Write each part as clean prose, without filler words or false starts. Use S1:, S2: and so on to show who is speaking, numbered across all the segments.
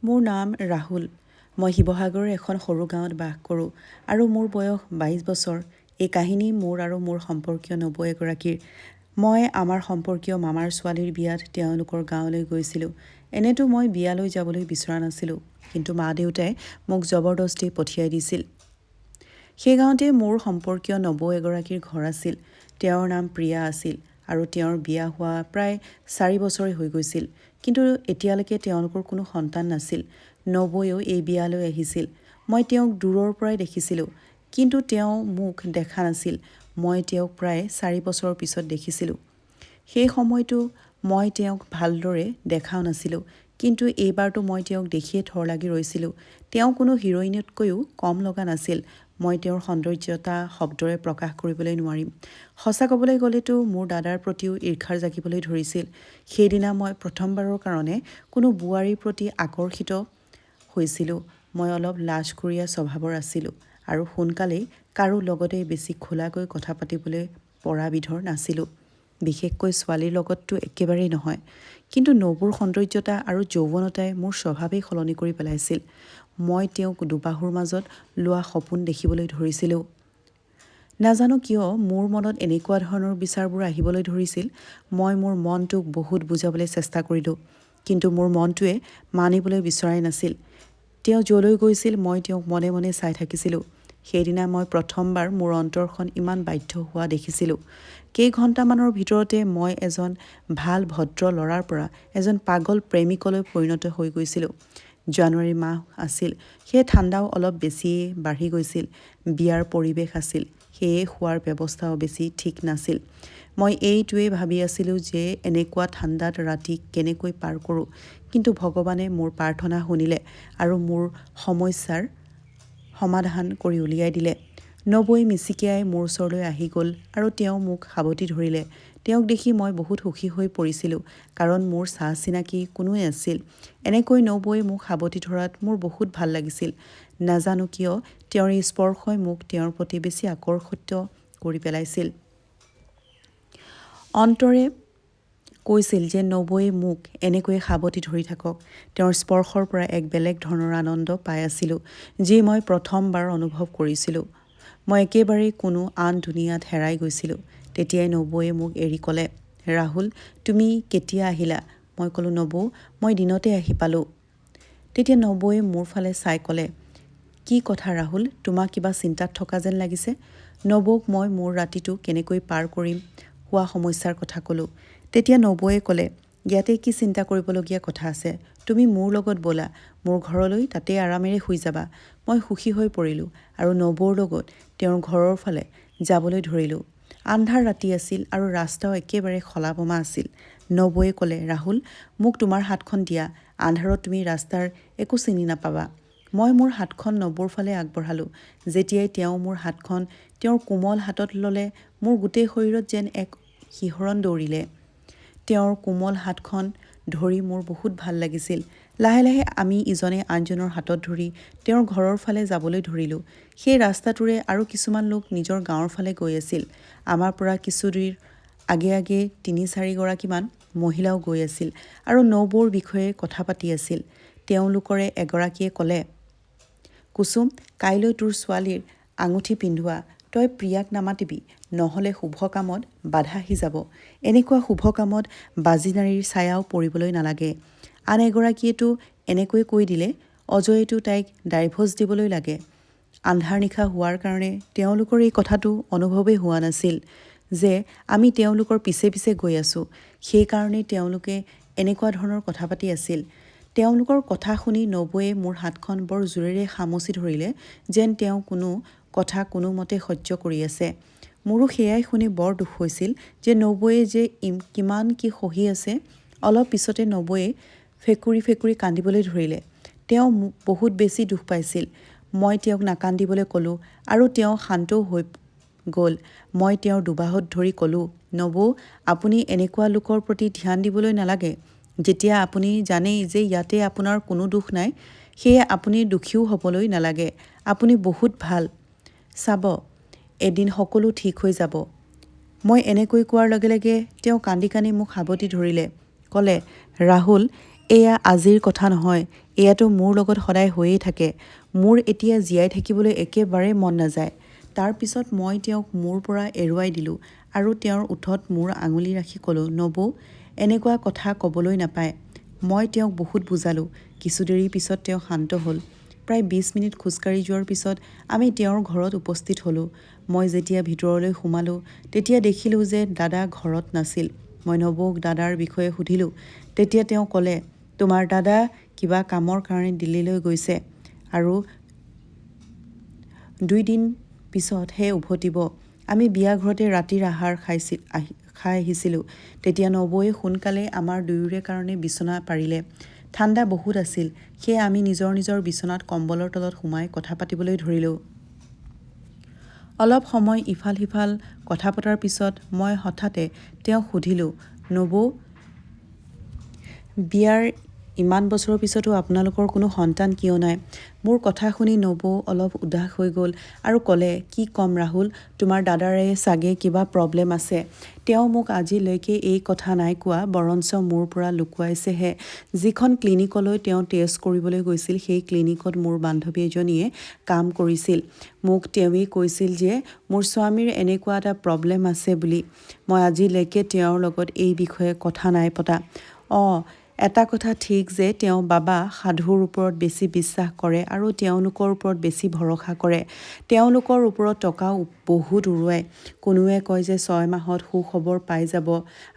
S1: মোৰ নাম ৰাহুল। মই শিৱসাগৰৰ এখন সৰু গাঁৱত বাস কৰোঁ আৰু মোৰ বয়স 22 বছৰ। এই কাহিনী মোৰ আৰু মোৰ সম্পৰ্কীয় নবৌ এগৰাকীৰ। মই আমাৰ সম্পৰ্কীয় মামাৰ ছোৱালীৰ বিয়াত তেওঁলোকৰ গাঁৱলৈ গৈছিলোঁ। এনেতো মই বিয়ালৈ যাবলৈ বিচৰা নাছিলোঁ, কিন্তু মা দেউতাই মোক জবৰদস্তি পঠিয়াই দিছিল। সেই গাঁৱতে মোৰ সম্পৰ্কীয় নবৌ এগৰাকীৰ ঘৰ আছিল। তেওঁৰ নাম প্ৰিয়া আছিল আৰু তেওঁৰ বিয়া হোৱা প্ৰায় 4 বছৰেই হৈ গৈছিল, কিন্তু এতিয়ালৈকে তেওঁলোকৰ কোনো সন্তান নাছিল। নবৌয়েও এই বিয়ালৈ আহিছিল। মই তেওঁক দূৰৰ পৰাই দেখিছিলোঁ, কিন্তু তেওঁ মোক দেখা নাছিল। মই তেওঁক প্ৰায় 4 বছৰৰ পিছত দেখিছিলোঁ। সেই সময়তো মই তেওঁক ভালদৰে দেখাও নাছিলোঁ, কিন্তু এইবাৰতো মই তেওঁক দেখিয়ে থৰ লাগি ৰৈছিলোঁ। তেওঁ কোনো হিৰ'ইনতকৈও কম লগা নাছিল। মই তেওঁৰ সৌন্দৰ্যতা শব্দৰে প্ৰকাশ কৰিবলৈ নোৱাৰিম। সঁচা ক'বলৈ গ'লেতো মোৰ দাদাৰ প্ৰতিও ঈৰ্ষা জাগিবলৈ ধৰিছিল। সেইদিনা মই প্ৰথমবাৰৰ কাৰণে কোনো বোৱাৰীৰ প্ৰতি আকৰ্ষিত হৈছিলোঁ। মই অলপ লাজকুৰীয়া স্বভাৱৰ আছিলোঁ আৰু সোনকালেই কাৰো লগতে বেছি খোলাকৈ কথা পাতিবলৈ পৰা বিধৰ নাছিলোঁ, বিশেষকৈ ছোৱালীৰ লগততো একেবাৰেই নহয়। কিন্তু নবৌৰ সৌন্দৰ্যতা আৰু যৌৱনতাই মোৰ স্বভাৱেই সলনি কৰি পেলাইছিল। মই তেওঁক দুবাহুৰ মাজত লোৱা সপোন দেখিবলৈ ধৰিছিলোঁ। নাজানো কিয় মোৰ মনত এনেকুৱা ধৰণৰ বিচাৰবোৰ আহিবলৈ ধৰিছিল। মই মোৰ মনটোক বহুত বুজাবলৈ চেষ্টা কৰিলোঁ, কিন্তু মোৰ মনটোৱে মানিবলৈ বিচৰাই নাছিল। তেওঁ য'লৈ গৈছিল মই তেওঁক মনে মনে চাই থাকিছিলোঁ। সেইদিনা মই প্ৰথমবাৰ মোৰ অন্তৰখন ইমান বাধ্য হোৱা দেখিছিলোঁ। কেইঘণ্টামানৰ ভিতৰতে মই এজন ভাল ভদ্ৰ ল'ৰাৰ পৰা এজন পাগল প্ৰেমিকলৈ পৰিণত হৈ গৈছিলোঁ। জানুৱাৰী মাহ আছিল, সেয়ে ঠাণ্ডাও অলপ বেছিয়ে বাঢ়ি গৈছিল। বিয়াৰ পৰিৱেশ আছিল, সেয়ে শোৱাৰ ব্যৱস্থাও বেছি ঠিক নাছিল। মই এইটোৱেই ভাবি আছিলোঁ যে এনেকুৱা ঠাণ্ডাত ৰাতি কেনেকৈ পাৰ কৰোঁ। কিন্তু ভগৱানে মোৰ প্ৰাৰ্থনা শুনিলে আৰু মোৰ সমস্যাৰ সমাধান কৰি উলিয়াই দিলে। নবৌয়ে মিচিকিয়াই মোৰ ওচৰলৈ আহি গ'ল আৰু তেওঁ মোক সাৱটি ধৰিলে। তেওঁক দেখি মই বহুত সুখী হৈ পৰিছিলোঁ, কাৰণ মোৰ চা চিনাকি কোনোৱে নাছিল। এনেকৈ নবৌয়ে মোক সাৱটি ধৰাত মোৰ বহুত ভাল লাগিছিল। নাজানো কিয় তেওঁৰ এই স্পৰ্শই মোক তেওঁৰ প্ৰতি বেছি আকৰ্ষিত কৰি পেলাইছিল। অন্তৰে কৈছিল যে নবৌয়ে মোক এনেকৈয়ে সাৱটি ধৰি থাকক। তেওঁৰ স্পৰ্শৰ পৰা এক বেলেগ ধৰণৰ আনন্দ পাই আছিলোঁ, যি মই প্ৰথমবাৰ অনুভৱ কৰিছিলোঁ। মই একেবাৰেই কোনো আন দুনিয়াত হেৰাই গৈছিলোঁ। তেতিয়াই নবৌয়ে মোক এৰি ক'লে, ৰাহুল, তুমি কেতিয়া আহিলা? মই ক'লোঁ, নবৌ, মই দিনতে আহি পালোঁ। তেতিয়া নবৌয়ে মোৰ ফালে চাই ক'লে, কি কথা ৰাহুল, তোমাক কিবা চিন্তাত থকা যেন লাগিছে? নবৌক মই মোৰ ৰাতিটো কেনেকৈ পাৰ কৰিম হোৱা সমস্যাৰ কথা ক'লোঁ। তেতিয়া নবৌয়ে ক'লে, ইয়াতে কি চিন্তা কৰিবলগীয়া কথা আছে? তুমি মোৰ লগত ব'লা মোৰ ঘৰলৈ, তাতেই আৰামেৰে শুই যাবা। মই সুখী হৈ পৰিলোঁ আৰু নবৌৰ লগত তেওঁৰ ঘৰৰ ফালে যাবলৈ ধৰিলোঁ। আন্ধাৰ ৰাতি আছিল আৰু ৰাস্তাও একেবাৰে খলা-বমা আছিল। নবৌয়ে ক'লে, ৰাহুল, মোক তোমাৰ হাতখন দিয়া, আন্ধাৰত তুমি ৰাস্তাৰ একো চিনি নাপাবা। মই মোৰ হাতখন নবৌৰ ফালে আগবঢ়ালোঁ। যেতিয়াই তেওঁ মোৰ হাতখন তেওঁৰ কোমল হাতত ল'লে, মোৰ গোটেই শৰীৰত যেন এক শিহৰণ দৌৰিলে। তেওঁৰ কোমল হাতখন ধৰি মোৰ বহুত ভাল লাগিছিল। লাহে লাহে আমি ইজনে আনজনৰ হাতত ধৰি তেওঁৰ ঘৰৰ ফালে যাবলৈ ধৰিলোঁ। সেই ৰাস্তাটোৰে আৰু কিছুমান লোক নিজৰ গাঁৱৰ ফালে গৈ আছিল। আমাৰ পৰা কিছুদূৰ আগে আগে 3-4গৰাকীমান মহিলাও গৈ আছিল আৰু নবৌৰ বিষয়ে কথা পাতি আছিল। তেওঁলোকৰে এগৰাকীয়ে ক'লে, কুসুম, কাইলৈ তোৰ ছোৱালীৰ আঙুঠি পিন্ধোৱা, তই প্ৰিয়াক নামাতিবি, নহ'লে শুভ কামত বাধা আহি যাব। এনেকুৱা শুভ কামত বাজিনাৰীৰ ছায়াও পৰিবলৈ নালাগে। আন এগৰাকীয়েতো এনেকৈ কৈ দিলে, অজয়েতো তাইক ডাইভৰ্চ দিবলৈ লাগে। আন্ধাৰ নিশা হোৱাৰ কাৰণে তেওঁলোকৰ এই কথাটো অনুভৱেই হোৱা নাছিল যে আমি তেওঁলোকৰ পিছে পিছে গৈ আছোঁ। সেইকাৰণেই তেওঁলোকে এনেকুৱা ধৰণৰ কথা পাতি আছিল। তেওঁলোকৰ কথা শুনি নবৌয়ে মোৰ হাতখন বৰ জোৰেৰে খামুচি ধৰিলে, যেন তেওঁ কোনো কথা কোনোমতে সহ্য কৰি আছে। মোৰো সেয়াই শুনি বৰ দুখ হৈছিল যে নবৌয়ে যে কিমান কি সহি আছে। অলপ পিছতে নবৌয়ে ফেকুৰি ফেকুৰি কান্দিবলৈ ধৰিলে। তেওঁ বহুত বেছি দুখ পাইছিল। মই তেওঁক নাকান্দিবলৈ ক'লোঁ আৰু তেওঁ শান্তও হৈ গ'ল। মই তেওঁৰ দুবাহুত ধৰি ক'লোঁ, নবৌ, আপুনি এনেকুৱা লোকৰ প্ৰতি ধ্যান দিবলৈ নালাগে। যেতিয়া আপুনি জানেই যে ইয়াতে আপোনাৰ কোনো দোষ নাই, সেয়ে আপুনি দুখীও হ'বলৈ নালাগে। আপুনি বহুত ভাল, চাব এদিন সকলো ঠিক হৈ যাব। মই এনেকৈ কোৱাৰ লগে লগে তেওঁ কান্দি কান্দি মোক সাৱটি ধৰিলে। ক'লে, ৰাহুল, এয়া আজিৰ কথা নহয়, এয়াতো মোৰ লগত সদায় হৈয়েই থাকে। মোৰ এতিয়া জীয়াই থাকিবলৈ একেবাৰে মন নাযায়। তাৰ পিছত মই তেওঁক মোৰ পৰা এৰুৱাই দিলোঁ আৰু তেওঁৰ ওঁঠত মোৰ আঙুলি ৰাখি ক'লো, নবৌ, এনেকুৱা কথা ক'বলৈ নাপায়। মই তেওঁক বহুত বুজালোঁ। কিছুদেৰিৰ পিছত তেওঁ শান্ত হ'ল। প্ৰায় 20 মিনিট খোজকাঢ়ি যোৱাৰ পিছত আমি তেওঁৰ ঘৰত উপস্থিত হ'লোঁ। মই যেতিয়া ভিতৰলৈ সোমালোঁ, তেতিয়া দেখিলোঁ যে দাদা ঘৰত নাছিল। মই নবৌক দাদাৰ বিষয়ে সুধিলোঁ। তেতিয়া তেওঁ ক'লে, তোমাৰ দাদা কিবা কামৰ কাৰণে দিল্লীলৈ গৈছে আৰু 2 দিন পিছতহে উভতিব। আমি বিয়া ঘৰতে ৰাতিৰ আহাৰ খাই আহিছিলোঁ। তেতিয়া নবৌয়ে সোনকালে আমাৰ দুয়োৰে কাৰণে বিচনা পাৰিলে। ঠাণ্ডা বহুত আছিল, সেয়ে আমি নিজৰ নিজৰ বিচনাত কম্বলৰ তলত সোমাই কথা পাতিবলৈ ধৰিলোঁ। অলপ সময় ইফাল সিফাল কথা পতাৰ পিছত মই হঠাতে তেওঁক সুধিলোঁ, নবৌ, বিয়াৰ ইমান বছৰৰ পিছতো আপোনালোকৰ কোনো সন্তান কিয় নাই? মোৰ কথা শুনি নবৌ অলপ উদাস হৈ গ'ল আৰু ক'লে, কি ক'ম ৰাহুল, তোমাৰ দাদাৰে চাগে কিবা প্ৰব্লেম আছে। তেওঁ মোক আজিলৈকে এই কথা নাই কোৱা, বৰঞ্চ মোৰ পৰা লুকুৱাইছেহে। যিখন ক্লিনিকলৈ তেওঁ টেষ্ট কৰিবলৈ গৈছিল, সেই ক্লিনিকত মোৰ বান্ধৱী এজনীয়ে কাম কৰিছিল। মোক তেওঁৱেই কৈছিল যে মোৰ স্বামীৰ এনেকুৱা এটা প্ৰব্লেম আছে বুলি। মই আজিলৈকে তেওঁৰ লগত এই বিষয়ে কথা নাই পতা। অঁ, এটা কথা ঠিক যে তেওঁ বাবা সাধুৰ ওপৰত বেছি বিশ্বাস কৰে আৰু তেওঁলোকৰ ওপৰত বেছি ভৰসা কৰে। তেওঁলোকৰ ওপৰত টকাও বহুত উৰুৱায়। কোনোৱে কয় যে 6 মাহত সুখবৰ পাই যাব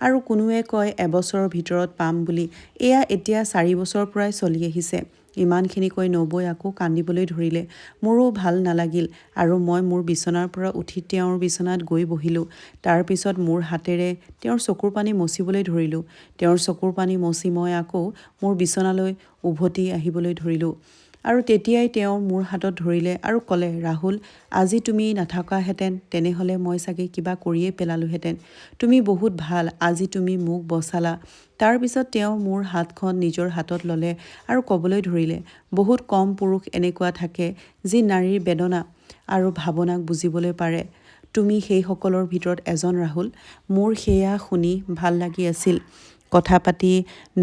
S1: আৰু কোনোৱে কয় এবছৰৰ ভিতৰত পাম বুলি। এয়া এতিয়া 4 বছৰৰ পৰাই চলি আহিছে। ইমানখিনি কৈ নবৌই আকৌ কান্দিবলৈ ধৰিলে। মোৰো ভাল নালাগিল আৰু মই মোৰ বিচনাৰ পৰা উঠি তেওঁৰ বিচনাত গৈ বহিলোঁ। তাৰ পিছত মোৰ হাতেৰে তেওঁৰ চকুৰ পানী মচিবলৈ ধৰিলোঁ। তেওঁৰ চকুৰ পানী মচি মই আকৌ মোৰ বিচনালৈ উভতি আহিবলৈ ধৰিলোঁ। আৰু তেতিয়াই তেওঁ মোৰ হাতত ধৰিলে আৰু ক'লে, ৰাহুল, আজি তুমি নাথাকাহেঁতেন তেনেহ'লে মই চাগে কিবা কৰিয়েই পেলালোহেঁতেন। তুমি বহুত ভাল, আজি তুমি মোক বচালা। তাৰ পিছত তেওঁ মোৰ হাতখন নিজৰ হাতত ল'লে আৰু ক'বলৈ ধৰিলে, বহুত কম পুৰুষ এনেকুৱা থাকে যি নাৰীৰ বেদনা আৰু ভাৱনাক বুজিবলৈ পাৰে। তুমি সেইসকলৰ ভিতৰত এজন ৰাহুল। মোৰ সেয়া শুনি ভাল লাগি আছিল। কথা পাতি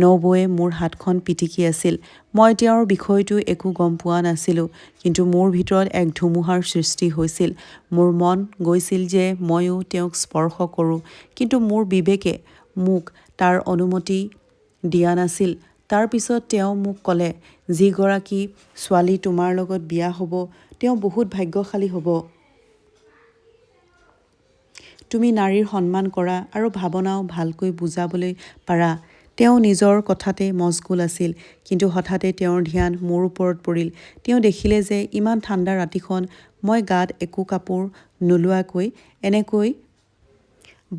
S1: নবৌয়ে মোৰ হাতখন পিটিকি আছিল। মই তেওঁৰ বিষয়টো একো গম পোৱা নাছিলোঁ, কিন্তু মোৰ ভিতৰত এক ধুমুহাৰ সৃষ্টি হৈছিল। মোৰ মন গৈছিল যে ময়ো তেওঁক স্পৰ্শ কৰোঁ, কিন্তু মোৰ বিবেকে মোক তাৰ অনুমতি দিয়া নাছিল। তাৰ পিছত তেওঁ মোক ক'লে, যিগৰাকী ছোৱালী তোমাৰ লগত বিয়া হ'ব, তেওঁ বহুত ভাগ্যশালী হ'ব। তুমি নাৰীৰ সন্মান কৰা আৰু ভাৱনাও ভালকৈ বুজাবলৈ পাৰা। তেওঁ নিজৰ কথাতে মচগুল আছিল, কিন্তু হঠাতে তেওঁৰ ধ্যান মোৰ ওপৰত পৰিল। তেওঁ দেখিলে যে ইমান ঠাণ্ডা ৰাতিখন মই গাত একো কাপোৰ নোলোৱাকৈ এনেকৈ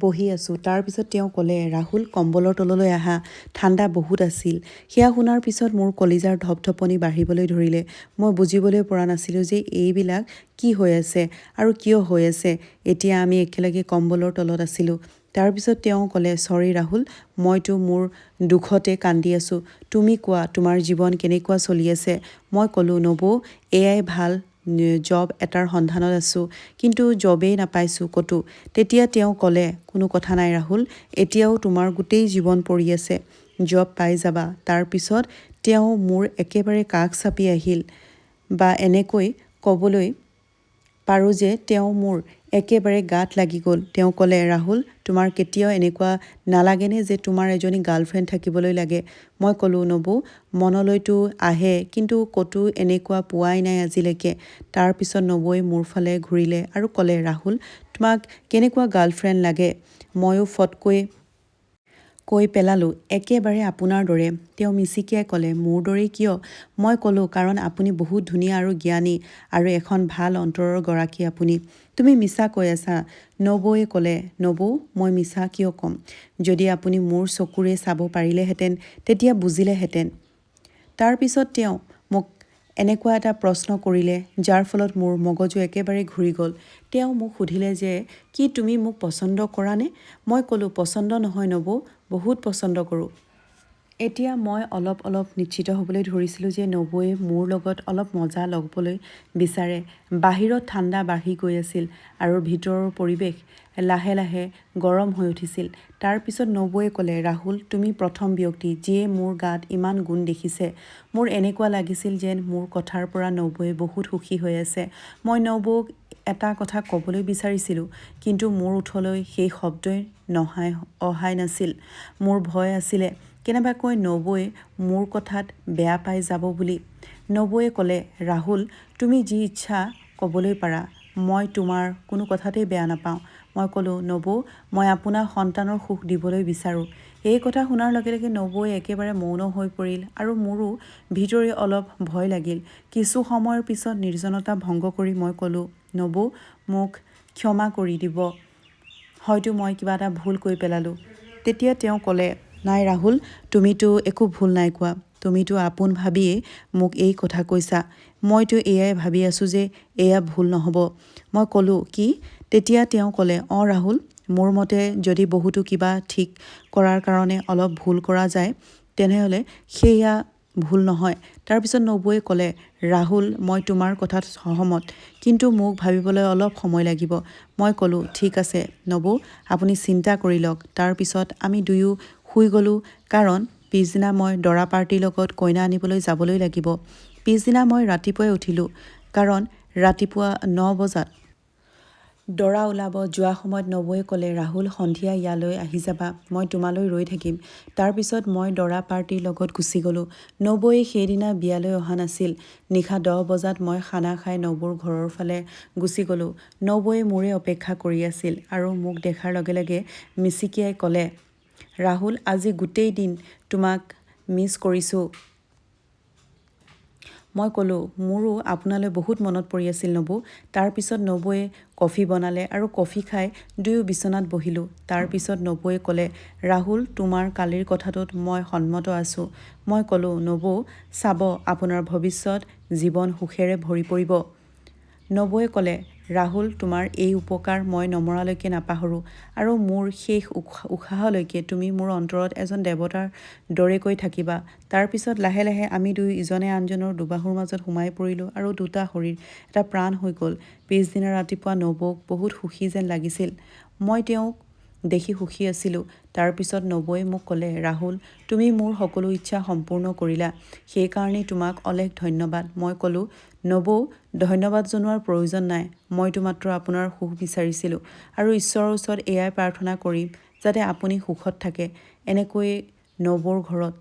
S1: বহি আছোঁ। তাৰ পিছত তেওঁ ক'লে, ৰাহুল, কম্বলৰ তললৈ আহা, ঠাণ্ডা বহুত আছিল। সেয়া শুনাৰ পিছত মোৰ কলিজাৰ ধপধপনি বাঢ়িবলৈ ধৰিলে। মই বুজিবলৈ পৰা নাছিলোঁ যে এইবিলাক কি হৈ আছে আৰু কিয় হৈ আছে। এতিয়া আমি একেলগে কম্বলৰ তলত আছিলোঁ। তাৰ পিছত তেওঁ ক'লে, ছৰি ৰাহুল, মইতো মোৰ দুখতে কান্দি আছোঁ। তুমি কোৱা, তোমাৰ জীৱন কেনেকুৱা চলি আছে? মই ক'লোঁ, নবৌ, এয়াই ভাল জব এটাৰ সন্ধানত আছোঁ, কিন্তু জবেই নাপাইছোঁ ক'তো। তেতিয়া তেওঁ ক'লে, কোনো কথা নাই ৰাহুল, এতিয়াও তোমাৰ গোটেই জীৱন পৰি আছে, জব পাই যাবা। তাৰ পিছত তেওঁ মোৰ একেবাৰে কাষ চাপি আহিল বা এনেকৈ ক'বলৈ পাৰোঁ যে তেওঁ মোৰ একেবাৰে গাত লাগি গ'ল। তেওঁ ক'লে, ৰাহুল, তোমাৰ কেতিয়াও এনেকুৱা নালাগেনে যে তোমাৰ এজনী গাৰ্লফ্ৰেণ্ড থাকিবলৈ লাগে? মই ক'লোঁ, নবৌ, মনলৈতো আহে, কিন্তু ক'তো এনেকুৱা পোৱাই নাই আজিলৈকে। তাৰ পিছত নবৌয়ে মোৰ ফালে ঘূৰিলে আৰু ক'লে, ৰাহুল, তোমাক কেনেকুৱা গাৰ্লফ্ৰেণ্ড লাগে? ময়ো ফটকৈ কৈ পেলালোঁ, একেবাৰে আপোনাৰ দৰে। তেওঁ মিচিকিয়াই ক'লে, মোৰ দৰেই কিয়? মই ক'লোঁ, কাৰণ আপুনি বহুত ধুনীয়া আৰু জ্ঞানী আৰু এখন ভাল অন্তৰৰ গৰাকী আপুনি। তুমি মিছা কৈ আছা, নবৌয়ে ক'লে। নবৌ, মই মিছা কিয় ক'ম? যদি আপুনি মোৰ চকুৰে চাব পাৰিলেহেঁতেন, তেতিয়া বুজিলেহেঁতেন। তাৰ পিছত তেওঁ মোক এনেকুৱা এটা প্ৰশ্ন কৰিলে যাৰ ফলত মোৰ মগজু একেবাৰে ঘূৰি গ'ল। তেওঁ মোক সুধিলে যে কি তুমি মোক পচন্দ কৰানে? মই ক'লোঁ, পচন্দ নহয় নবৌ, বহুত পচন্দ কৰোঁ। এতিয়া মই অলপ অলপ নিশ্চিত হ'বলৈ ধৰিছিলোঁ যে নবৌয়ে মোৰ লগত অলপ মজা ল'বলৈ বিচাৰে। বাহিৰত ঠাণ্ডা বাঢ়ি গৈ আছিল আৰু ভিতৰৰ পৰিৱেশ লাহে লাহে গৰম হৈ উঠিছিল। তাৰ পিছত নবৌয়ে ক'লে, ৰাহুল, তুমি প্ৰথম ব্যক্তি যিয়ে মোৰ গাত ইমান গুণ দেখিছে। মোৰ এনেকুৱা লাগিছিল যেন মোৰ কথাৰ পৰা নবৌয়ে বহুত সুখী হৈ আছে। মই নবৌক এটা কথা ক'বলৈ বিচাৰিছিলোঁ, কিন্তু মোৰ ওঁঠলৈ সেই শব্দই অহাই নাছিল। মোৰ ভয় আছিলে কেনেবাকৈ নবৌয়ে মোৰ কথাত বেয়া পাই যাব বুলি। নবৌয়ে ক'লে, ৰাহুল, তুমি যি ইচ্ছা ক'বলৈ পাৰা, মই তোমাৰ কোনো কথাতেই বেয়া নাপাওঁ। মই ক'লোঁ, নবৌ, মই আপোনাক সন্তানৰ সুখ দিবলৈ বিচাৰোঁ। এই কথা শুনাৰ লগে লগে নবৌয়ে একেবাৰে মৌন হৈ পৰিল আৰু মোৰো ভিতৰি অলপ ভয় লাগিল। কিছু সময়ৰ পিছত নিৰ্জনতা ভংগ কৰি মই ক'লোঁ, নবৌ, মোক ক্ষমা কৰি দিব, হয়তো মই কিবা এটা ভুল কৈ পেলালোঁ। তেতিয়া তেওঁ ক'লে, নাই ৰাহুল, তুমিতো একো ভুল নাই কোৱা। তুমিতো আপোন ভাবিয়েই মোক এই কথা কৈছা। মইতো এয়াই ভাবি আছোঁ যে এয়া ভুল নহ'ব। মই ক'লোঁ, কি? তেতিয়া তেওঁ ক'লে, অঁ ৰাহুল, মোৰ মতে যদি বহুতো কিবা ঠিক কৰাৰ কাৰণে অলপ ভুল কৰা যায়, তেনেহ'লে সেয়া ভুল নহয়। তাৰপিছত নবৌয়ে ক'লে, ৰাহুল, মই তোমাৰ কথাত সহমত, কিন্তু মোক ভাবিবলৈ অলপ সময় লাগিব। মই ক'লোঁ, ঠিক আছে নবৌ, আপুনি চিন্তা কৰি লওক। তাৰপিছত আমি দুয়ো শুই গ'লোঁ, কাৰণ পিছদিনা মই দৰা পাৰ্টিৰ লগত কইনা আনিবলৈ যাবলৈ লাগিব। পিছদিনা মই ৰাতিপুৱাই উঠিলোঁ, কাৰণ ৰাতিপুৱা 9 বজাত দৰা ওলাব। যোৱা সময়ত নবৌয়ে ক'লে, ৰাহুল, সন্ধিয়া ইয়ালৈ আহি যাবা, মই তোমালৈ ৰৈ থাকিম। তাৰপিছত মই দৰা পাৰ্টিৰ লগত গুচি গ'লোঁ। নবৌয়ে সেইদিনা বিয়ালৈ অহা নাছিল। নিশা 10 বজাত মই খানা খাই নবৌৰ ঘৰৰ ফালে গুচি গ'লোঁ। নবৌয়ে মোৰে অপেক্ষা কৰি আছিল আৰু মোক দেখাৰ লগে লগে মিচিকিয়াই ক'লে, ৰাহুল, আজি গোটেই দিন তোমাক মিছ কৰিছোঁ। মই ক'লোঁ, মোৰো আপোনালৈ বহুত মনত পৰি আছিল নবৌ। তাৰপিছত নবৌয়ে কফি বনালে আৰু কফি খাই দুয়ো বিচনাত বহিলোঁ। তাৰপিছত নবৌয়ে ক'লে, ৰাহুল, তোমাৰ কালিৰ কথাটোত মই সন্মত আছোঁ। মই ক'লোঁ, নবৌ, চাব আপোনাৰ ভৱিষ্যত জীৱন সুখেৰে ভৰি পৰিব। নবৌয়ে ক'লে, ৰাহুল, তোমাৰ এই উপকাৰ মই নমৰালৈকে নাপাহৰোঁ আৰু মোৰ শেষ উশাহলৈকে তুমি মোৰ অন্তৰত এজন দেৱতাৰ দৰেকৈ থাকিবা। তাৰপিছত লাহে লাহে আমি দুয়ো ইজনে আনজনৰ দুবাহুৰ মাজত সোমাই পৰিলোঁ আৰু দুটা শৰীৰ এটা প্ৰাণ হৈ গ'ল। পিছদিনা ৰাতিপুৱা নবৌক বহুত সুখী যেন লাগিছিল। মই তেওঁক দেখি সুখী আছিলোঁ। তাৰপিছত নবৌয়ে মোক ক'লে, ৰাহুল, তুমি মোৰ সকলো ইচ্ছা সম্পূৰ্ণ কৰিলা, সেইকাৰণেই তোমাক অলেখ ধন্যবাদ। মই ক'লোঁ, নবৌ, ধন্যবাদ জনোৱাৰ প্ৰয়োজন নাই, মইতো মাত্ৰ আপোনাৰ সুখ বিচাৰিছিলোঁ আৰু ঈশ্বৰৰ ওচৰত এয়াই প্ৰাৰ্থনা কৰিম যাতে আপুনি সুখত থাকে। এনেকৈয়ে নবৌৰ ঘৰত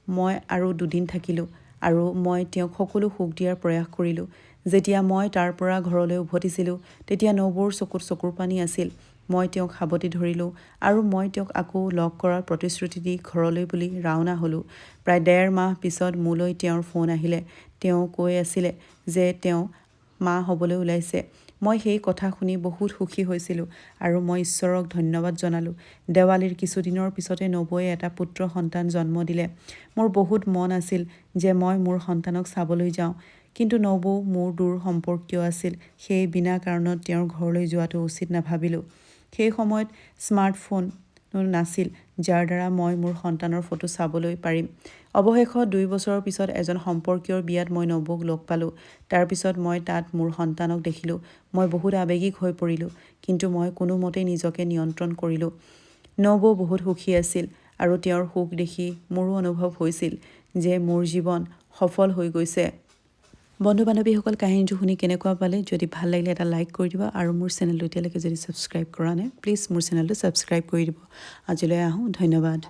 S1: মই আৰু দুদিন থাকিলোঁ আৰু মই তেওঁক সকলো সুখ দিয়াৰ প্ৰয়াস কৰিলোঁ। যেতিয়া মই তাৰ পৰা ঘৰলৈ উভতিছিলোঁ, তেতিয়া নবৌৰ চকুত চকুৰ পানী আছিল। মই তেওঁক সাৱটি ধৰিলোঁ আৰু মই তেওঁক আকৌ লগ কৰাৰ প্ৰতিশ্ৰুতি দি ঘৰলৈ বুলি ৰাওনা হ'লোঁ। প্ৰায় 1.5 মাহ পিছত মোলৈ তেওঁৰ ফোন আহিলে। তেওঁ কৈ আছিলে যে তেওঁ মা হ'বলৈ ওলাইছে। মই সেই কথা শুনি বহুত সুখী হৈছিলোঁ আৰু মই ঈশ্বৰক ধন্যবাদ জনালোঁ। দেৱালীৰ কিছুদিনৰ পিছতে নবৌয়ে এটা পুত্ৰ সন্তান জন্ম দিলে। মোৰ বহুত মন আছিল যে মই মোৰ সন্তানক চাবলৈ যাওঁ, কিন্তু নবৌ মোৰ দূৰ সম্পৰ্কীয় আছিল, সেয়ে বিনা কাৰণত তেওঁৰ ঘৰলৈ যোৱাটো উচিত নাভাবিলোঁ। সেই সময়ত স্মাৰ্টফোন নাছিল যাৰ দ্বাৰা মই মোৰ সন্তানৰ ফটো চাবলৈ পাৰিম। অৱশেষত 2 বছৰৰ পিছত এজন সম্পৰ্কীয়ৰ বিয়াত মই নবৌক লগ পালোঁ। তাৰপিছত মই তাত মোৰ সন্তানক দেখিলোঁ। মই বহুত আৱেগিক হৈ পৰিলোঁ, কিন্তু মই কোনোমতেই নিজকে নিয়ন্ত্ৰণ কৰিলোঁ। নবৌ বহুত সুখী আছিল আৰু তেওঁৰ সুখ দেখি মোৰো অনুভৱ হৈছিল যে মোৰ জীৱন সফল হৈ গৈছে। বন্ধু বান্ধৱীসকল, কাহিনীটো শুনি কেনেকুৱা পালে? যদি ভাল লাগিলে এটা লাইক কৰি দিব আৰু মোৰ চেনেলটো এতিয়ালৈকে যদি ছাবস্ক্ৰাইব কৰা নাই, প্লিজ মোৰ চেনেলটো ছাবস্ক্ৰাইব কৰি দিব। আজিলৈ আহোঁ, ধন্যবাদ।